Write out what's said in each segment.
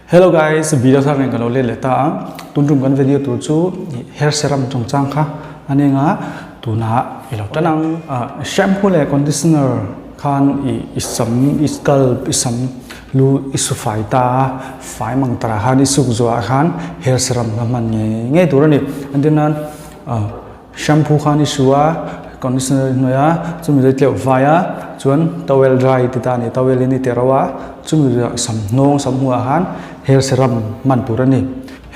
Hello guys, video thar nen ka lo let leh ta a. Tun tum kan video tur chu hair serum chungchang kha a ni anga tunah i lo tan ang. Shampoo leh conditioner khan i i sam i scalp i sam lu i su fai ta a, fai mang tarah khan i suk zuah khan hair serum kha hman ngei ngei tur a ni. Entir nan Shampoo khan i su a, conditioner i hnawih a, chumi chu i tleuh vai a, chuan towel dry ti ta a ni, towel in i ti ro a, chumi chu sam hnawng sam hmuh ah khan hair serum hman tur a ni.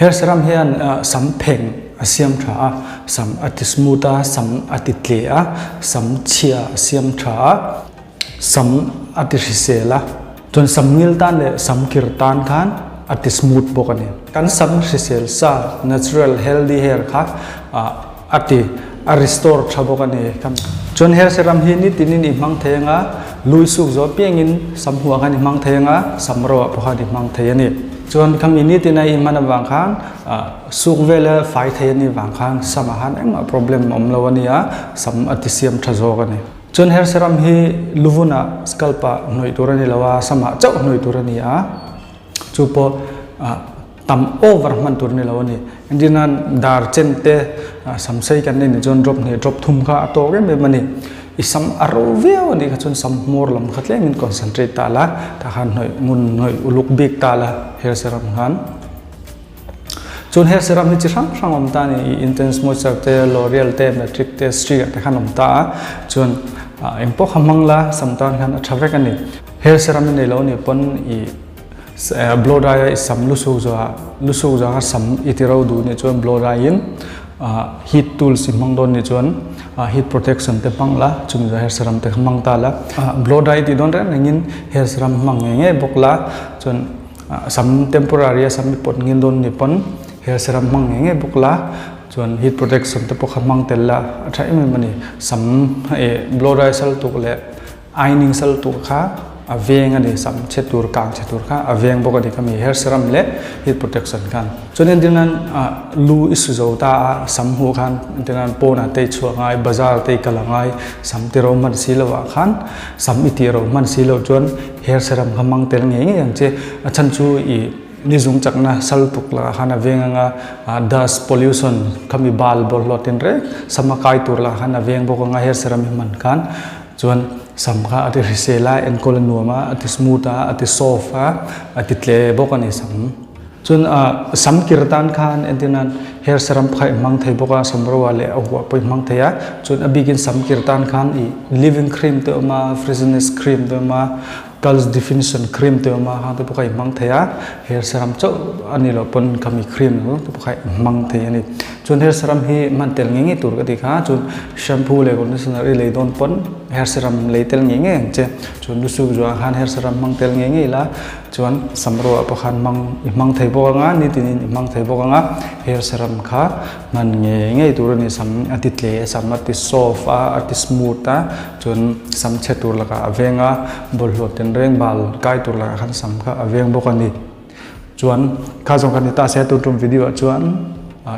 Hair serum hian sam pheng a siam tha a, sam a ti smooth a, sam a ti tle a, sam chhia a siam tha a, sam a ti hrisel a, chuan sam ngil tan leh sam kir tan khan a ti smooth bawk a ni. Kan sam hrisel sa natural healthy hair kha a ti a restore tha bawk a ni. Chuan hair serum hi nitinin i hmang thei anga lui suk zawh piangin sam huah khan i hmang thei anga sam ro ah pawh khan i hmang thei a ni. Chuan khami nitina i hman avang khan suk vela fai thei a nih vang khan sam ah khan engmah problem a awm lo a ni a, sam a ti siam tha zawk a ni. Chuan hair serum hi luvunah scalp ah hnawih tur a ni lo a, samah chauh hnawih tur a ni a, chu pawh tam over hman tur a ni lo a ni. Engtin nan dar chen te sam sei kan nei nih chuan drop hnih drop thum kha a tawk em em a ni. I sam a ro viau a nih kha chuan sam hmawr lam kha tlemin concentrate ta la, tah khan hnawih ngun hnawih uluk bik ta la hair serum khan. Chuan hair serum hi chi hrang hrang awm ta a ni, i Intense Moisture te, L'Oreal te, Matrix te, Stri ah te khan awm ta a, chuan eng pawh kha hmang la sam tan khan a tha vek a ni. Hair serum i nei lo nih pawn i blow dry a i sam lusuk zawh ah lusuk zawh ah sam i ti ro duh nih chuan blow dry in heat tools i hmang dawn nih chuan heat protection te hmang la, chumi zawh hair serum te kha hmang ta la. Blow dry i tih dawn reng rengin hair serum hmang ngei ngei bawk la, chuan Sam temporary a sam i pawt ngil dawn ni pawn hair serum hmang ngei ngei bawk la, chuan heat protection te pawh kha hmang tel la a tha em em a ni. Sam eh blow dry sal tuk leh ironing sal tuk kha a veng a ni, sam chhe tur kang chhe tur kha a veng bawk a ni khami hair serum leh heat protection khan. Chuan entir nan lu i su zo ta a sam hmuh khan entir nan pawnah te i chhuah ngai bazar te i kal a ngai sam ti ro hman si loh ah khan sam i tih ro hman si loh chuan Hair serum kha hmang tel ngei ngei ang che. A chhan chu i ni zung chakna sal tuk lakah khan a veng anga dust pollution khami bal bawlhhlawh tin reng sam a kai tur lakah khan a veng bawk anga hair serum hi hman khan chuan sam kha a ti hrisel a enkawl a nuam a a ti smooth a a ti soft a a ti tle bawk a ni sam. Chuan sam kir tan khan entir nan hair serum kha i hmang thei bawk a sam ro ah leh a huah pawh i hmang thei a chuan a bikin sam kir tan khan i living cream te awm a frizziness cream te awm a curls definition cream te awm a hang te pawh kha i hmang thei a hair serum chauh a nih loh pawn khami cream te pawh kha i hmang thei a ni chuan hair serum hi hman tel ngei ngei tur ka tih kha chuan shampoo leh conditioner i lei dawn pawn hair serum lei tel ngei ngei ang che chuan lusuk zuah khan hair serum hmang tel ngei ngei la. Chuan samruah pawh khan hmang i hmang thei bawk anga nitinin i hmang thei bawk anga hair serum kha hman ngei ngei tur a ni sam a ti tle sam a ti soft a a ti smooth a chuan sam chhe tur lakah a veng a bawlhhlawh ten reng bal kai tur lakah khan sam kha a veng bawk a ni chuan kha zawng kha ni ta se tun tum video ah chuan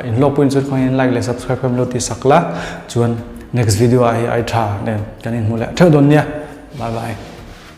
inhlawk pawhin chuan khawngaih in like leh subscribe kha min lo ti sak la chuan next video ah hei ai tha nen kan inhmu leh theuh dawn nia bye bye.